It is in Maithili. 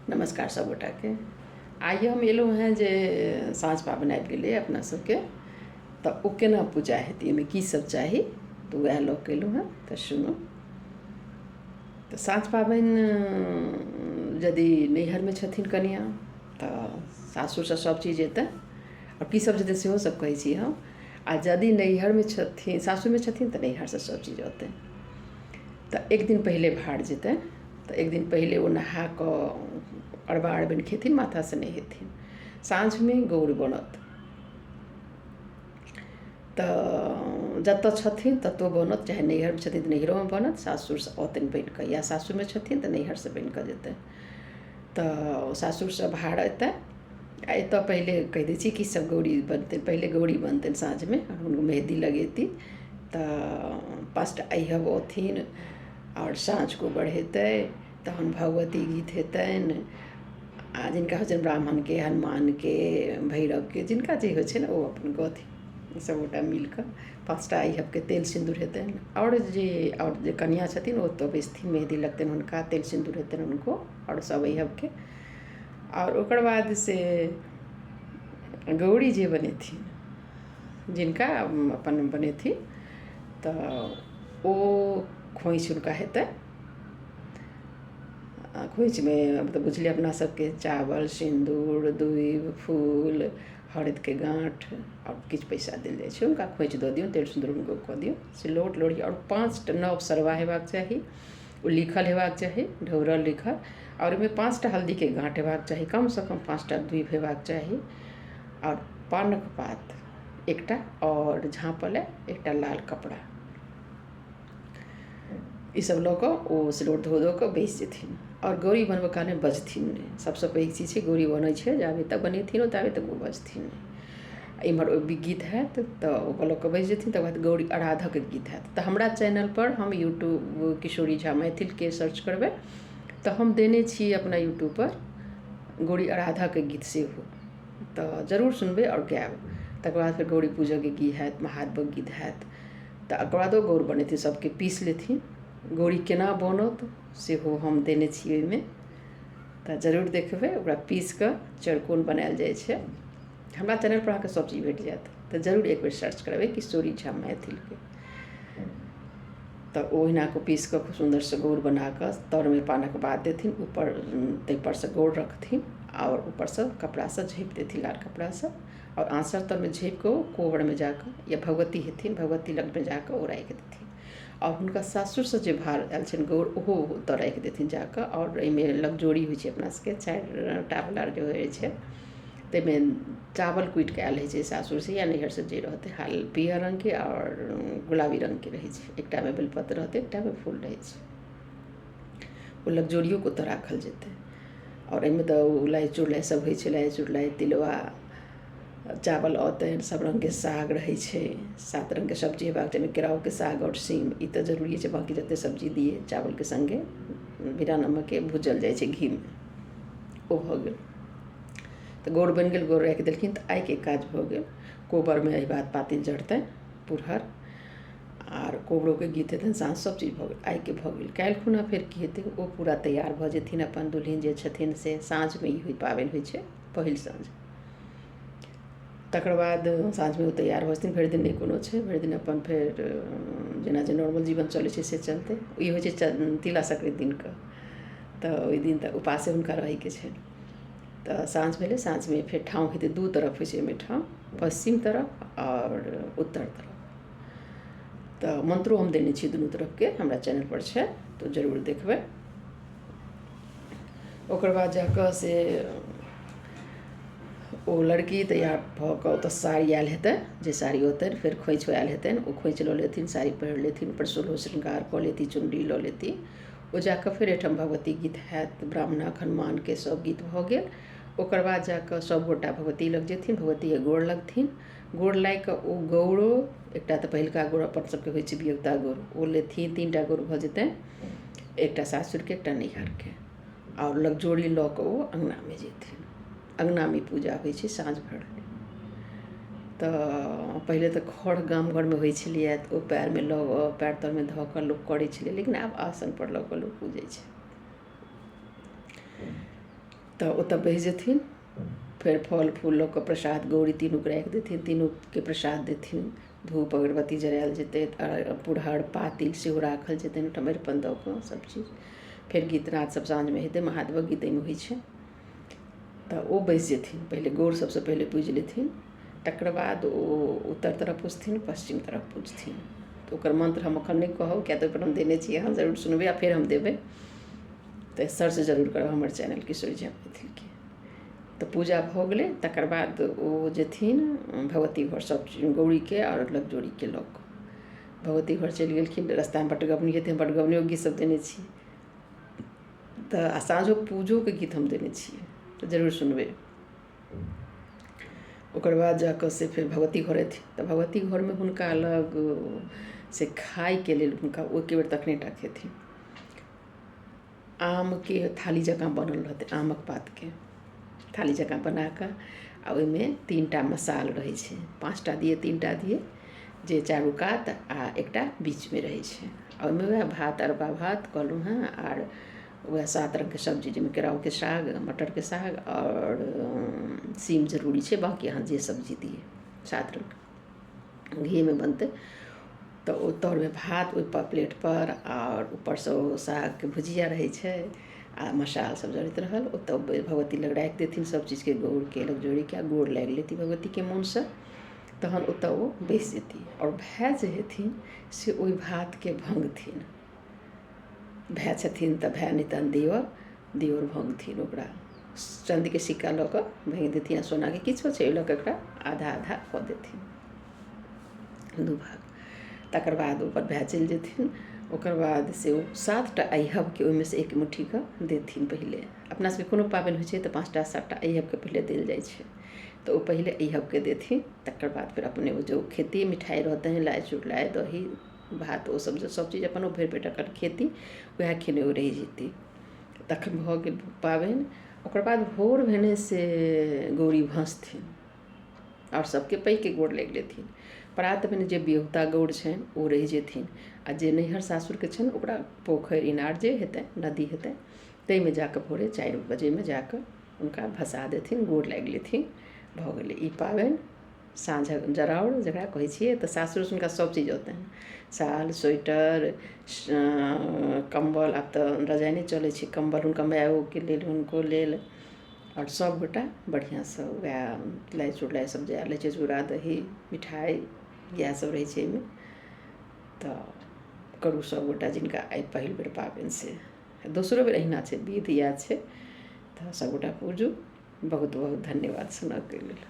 नमस्कार सब गोटाके। आइ हम एलहुँ हेँ जे साँझ पाबनि आबि गेलै अपना सबके, तऽ ओ केना पूजा हेतै, ओहिमे की सब चाही, तऽ वएह लऽ कऽ एलहुँ हेँ। तऽ सुनू, तऽ साँझ पाबनि यदि नैहरमे छथिन कनिआँ तऽ सासुरसँ सब चीज एतनि, आओर की सब जेतै सेहो सब कहै छी हम। आ यदि नैहरमे छथिन, सासुरमे छथिन, तऽ नैहरसँ सब चीज अतनि। तऽ एक दिन पहिले भार जेतनि, तऽ एक दिन पहिले ओ नहा कऽ अरबा अरबाइन खेथिन, माथासँ नहेथिन। साँझमे गौर बनत, तऽ जतऽ छथिन ततऽ बनत, चाहे नैहरमे छथिन तऽ नैहरोमे बनत, सासुरसँ औतनि बनि कऽ, या सासुरमे छथिन तऽ नैहरसँ बनि कऽ जेतनि। तऽ सासुरसँ भार एतनि आ एतऽ पहिले कहि दै छी की सब गौरी बनतनि। पहिले गौरी बनतनि साँझमे, हुनको मेहदी लगेती, तऽ 5टा अइहब औथिन आओर साँझ कोबर हेतै, तहन भगवती गीत हेतनि। आ जिनका होइ छनि ब्राह्मणके, हनुमानके, भैरवके, जिनका जे होइ छनि ओ अपन गौथिन सभगोटा मिलि कऽ। 5टा अइहबके तेल सिन्दूर हेतनि। आओर जे कनिआँ छथिन ओ ओतऽ बैसथिन, मेहदी लगतनि हुनका, तेल सिन्दूर हेतनि हुनको आओर सभ अइहबके। आओर ओकर बाद से गौरी जे बनेथिन, जिनका अपन बनेथिन, तऽ ओ खोँइछ हुनका हेतनि। खोँइछमे तऽ बुझलियै अपना सबके चावल, सिन्दूर, दूभि, फूल, हरदिके गाँठ आओर किछु पैसा देल जाइ छै। हुनका खोँइछ दऽ दियौन, तेल सिन्दूर हुनको कऽ दियौन। सिलौट लोढ़ी आओर 5टा नव सरबा हेबाक चाही, ओ लिखल हेबाक चाही, ढौरल लिखल। आओर ओहिमे 5टा हल्दीके गाँठ हेबाक चाही, कमसँ कम 5टा दूभि हेबाक चाही, आओर पानक पात एकटा, आओर झाँपऽ लए एकटा लाल कपड़ा। ईसब लऽ कऽ ओ सिलौट धो धो कऽ बैसि जेथिन। आओर गौरी बनबऽ कालमे बजथिन नहि। सबसँ पैघ चीज छै, गौरी बनै छै जाबे तक बनेथिन ओ ताबे तक ओ बजथिन नहि। एम्हर ओ गीत हैत तऽ ओ लऽ कऽ बैसि जेथिन। तकर बाद गौरी आराधक गीत हैत। तऽ हमरा चैनलपर हम यूट्यूब किशोरी झा मैथिलके सर्च करबै तऽ हम देने छी अपना यूट्यूबपर गौरी आराधक गीत सेहो, तऽ जरूर सुनबै आओर गायब। तकर बाद फेर गौरी पूजऽके गीत हैत, महादेवक गीत हैत, तऽ ओकर बादो गौर बनेथिन, सबके पीस लेथिन। गौरी केना बनत सेहो हम देने छी ओहिमे, तऽ जरूर देखबै। ओकरा पीस कऽ चौरकोन बनायल जाइ छै। हमरा चैनलपर अहाँके सब चीज भेट जायत, तऽ जरूर एक बेर सर्च करबै किशोरी झा मैथिलके। तऽ ओहिना कऽ पीस कऽ खूब सुन्दरसँ गौर बना कऽ तरमे पानक पात देथिन, ऊपर ताहिपर सँ गौर रखथिन आओर ऊपरसँ कपड़ासँ झाँपि देथिन, लाल कपड़ासँ। आओर आँचर तरमे झाँपि कऽ ओ कोबरमे जाकऽ या भगवती हेथिन, भगवती लगमे जाकऽ ओ राखि देथिन। आओर हुनका सासुरसँ जे भार आयल छनि गौर, ओहो ओतऽ राखि देथिन जाकऽ। आओर एहिमे लगजोरी होइ छै अपना सबके, 4टा वला जे होइ छै, ताहिमे चावल कुटिके आयल होइ छै सासुरसँ या नैहरसँ जे रहतै। हाल पीयर रङ्गके आओर गुलाबी रङ्गके रहै छै, एकटामे बेलपत्र रहतै, एकटामे फूल रहै छै। ओ लगजोरियोके ओतऽ राखल जेतै। आओर एहिमे तऽ ओ लाइ चुड़लाइ सब होइ छै। लाइ चुड़लाइ, तिलबा चावल औतनि, सब रङ्गके साग रहै छै, 7 रङ्गके सब्जी हेबाक चाही। केराउके साग आओर सीम ई तऽ जरूरिए छै, बाँकी जते सब्जी दियै चावलके सङ्गे बिना नमकके भूजल जाइ छै घीमे। ओ भऽ गेल तऽ गौर बनि गेल, गौर राखि देलखिन, तऽ आइके काज भऽ गेल। कोबरमे एहि बात पातिल जड़तनि पुरहर आर कोबरोके गीत हेतनि, साँझ सब चीज भऽ गेल, आइके भऽ गेल। काल्हि खुना फेर की हेतै? ओ पूरा तैयार भऽ जेथिन अपन दुल्हिन जे छथिन से। साँझमे ई पाबनि होइ छै, पहिल साँझ। तकर बाद साँझमे ओ तैयार भऽ जेथिन। भरि दिन नहि कोनो छै, भरि दिन अपन फेर जेना जे नॉर्मल जीवन चलै छै से चलतै। ई होइ छै तिला संक्रान्ति दिनके, तऽ ओहि दिन तऽ उपासे हुनका रहैके छनि। तऽ साँझ भेलै, साँझमे फेर ठाँव हेतै। दू तरफ होइ छै एहिमे ठाँव, पश्चिम तरफ आओर उत्तर तरफ। तऽ मन्त्रो हम देने छी दुनू तरफके, हमरा चैनलपर छै, तऽ जरूर देखबै। ओकर बाद जाकऽ से ओ लड़की तैयार भऽ कऽ ओतऽ साड़ी आयल हेतै, जे साड़ी औतनि, फेर खोँइछ आयल हेतनि, ओ खोँइछ लऽ लेथिन, साड़ी पहिर लेथिन, ऊपर सोलहो श्रृंगार कऽ लेती, चुनरी लऽ लेती। ओ जाकऽ फेर एहिठाम भगवती गीत हैत, ब्राह्मणक, हनुमानके सब गीत भऽ गेल। ओकर बाद जाकऽ सबगोटा भगवती लग जेथिन, भगवतीके गोर लगथिन। गोर लागि कऽ ओ गौरो एकटा तऽ पहिलुका गौर अपन सबके होइ छै बियौता गौर, ओ लेथिन। 3टा गौर भऽ जेतनि, एकटा सासुरके, एकटा नैहरके, आओर लगजोरी लऽ कऽ ओ अङ्गनामे जेथिन। अङ्गनामे पूजा होइ छै साँझ भरली। तऽ पहिले तऽ खढ़ गाम घरमे होइ छलैए, तऽ ओ पयरमे लऽ पयर तरमे धऽ कऽ लोक करै छलै, लेकिन आब आसनपर लऽ कऽ लोक पूजै छै। तऽ ओतऽ बैस जेथिन। फेर फल फूल लऽ कऽ प्रसाद गौरी तीनूके राखि देथिन, तीनूके प्रसाद देथिन। धूप अगरबत्ती जरायल जेतै, पुरहर पातिल सेहो राखल जेतनि ओहिठाम अरिपन दऽ कऽ सभचीज। फेर गीत नाद सभ साँझमे हेतै, महादेवक गीत एहिमे होइ छै। तऽ ओ बैसि जेथिन पहिले, गौर सभसँ पहिले पूजि लेथिन, तकर बाद ओ उत्तर तरफ पूजथिन, पश्चिम तरफ पूजथिन। तऽ ओकर मन्त्र हम एखन नहि कहब, किएक तऽ ओहिपर हम देने छी, अहाँ जरूर सुनबै आ फेर हम देबै। तऽ सर्च जरूर करब हमर चैनल किशोरी झा मैथिलके। तऽ पूजा भऽ गेलै, तकर बाद ओ जेथिन भगवती घर, सभ गौरीके आओर लग जोड़ीके लऽ कऽ भगवती घर चलि गेलखिन। रस्तामे बटगबनी हेतै, हम बटगबनियो गीत सब देने छी। तऽ आ साँझो पूजोके गीत हम देने छियै, तऽ जरूर सुनबै। ओकर बाद जाकऽ से फेर भगवती घर अयथिन, तऽ भगवती घरमे हुनका लग से खाइके लेल हुनका ओहिके बेर तखने टा खेथिन। आमके थाली जकाँ बनल रहतै, आमक पातके थाली जकाँ बना कऽ, आ ओहिमे 3 टा मसाल रहै छै, 5 टा दियै, 3 टा दियै, जे चारू कात आ एकटा बीचमे रहै छै। आ ओहिमे वएह भात, अरबा भात कहलहुँ हेँ, आर वएह सात रङ्गके सब्जी, जाहिमे केराउके साग, मटरके साग आओर सीम जरूरी छै, बाँकी अहाँ जे सब्जी दियै, सात रङ्गके घीमे बनतै। तऽ ओ तरमे भात ओहिपर प्लेटपर आओर ऊपरसँ ओ सागके भुजिया रहै छै आ मसाल सब जड़ैत रहल। ओतऽ भगवती लग राखि देथिन सब चीजके, गौरके लग जोड़ीके, आ गोर लागि लेती भगवतीके मोनसँ। तहन ओतऽ ओ बैस जेती आओर भाय जे हेथिन से ओहि भातके भङ्गथिन। भाय छथिन तऽ भाय, नहि तहन दिअर, दिअर भङ्गथिन ओकरा। चाँदीके सिक्का लऽ कऽ भाङ्गि देथिन आ सोनाके किछो छै, ओहि लऽ कऽ एकरा आधा आधा कऽ देथिन, दू भाग। तकर बाद ओकर भाय चलि जेथिन। ओकर बाद से ओ सात टा अइहबके ओहिमे से एक मुट्ठीके देथिन। पहिले अपना सबके कोनो पाबनि होइ छै तऽ 5 टा 7 टा अइहबके पहिले देल जाइ छै। तऽ ओ पहिले अइहबके देथिन, तकर बाद फेर अपने ओ जो खेती मिठाइ रहतनि, लाइ चुड़लाइ दही भात, ओ सब सब चीज अपन ओ भरि पेट अपन खेती वएह खेने ओ रहि जेती। तखन भऽ गेल पाबनि। ओकर बाद भोर भेने से गौरी भसथिन आओर सबके पैघके गोर लागि लेथिन। प्रात भेने जे बियहुता गौर छनि ओ रहि जेथिन, आ जे नैहर सासुरके छनि ओकरा पोखरि इनार जे हेतै, नदी हेतै, ताहिमे जाकऽ भोरे 4 बजेमे जाकऽ हुनका भसा देथिन, गोर लागि लेथिन। भऽ गेलै ई पाबनि। साँझक जराउर जकरा कहै छियै, तऽ सासुरसँ हुनका सब चीज औतनि, साल, स्वेटर, कम्बल। आब तऽ रजाइ नहि चलै छै, कम्बल हुनका मायोके लेल, हुनको लेल। आओर सबगोटा बढ़िआँसँ वएह लाइ चुड़लाइ सब जे आयल रहै छै, चूड़ा दही मिठाइ इएह सब रहै छै एहिमे। तऽ करू सबगोटा जिनका आइ पहिल बेर पाबनि से, दोसरो बेर अहिना छै, विध इएह छै। तऽ सबगोटा पूजू। बहुत बहुत धन्यवाद सुनऽके लेल।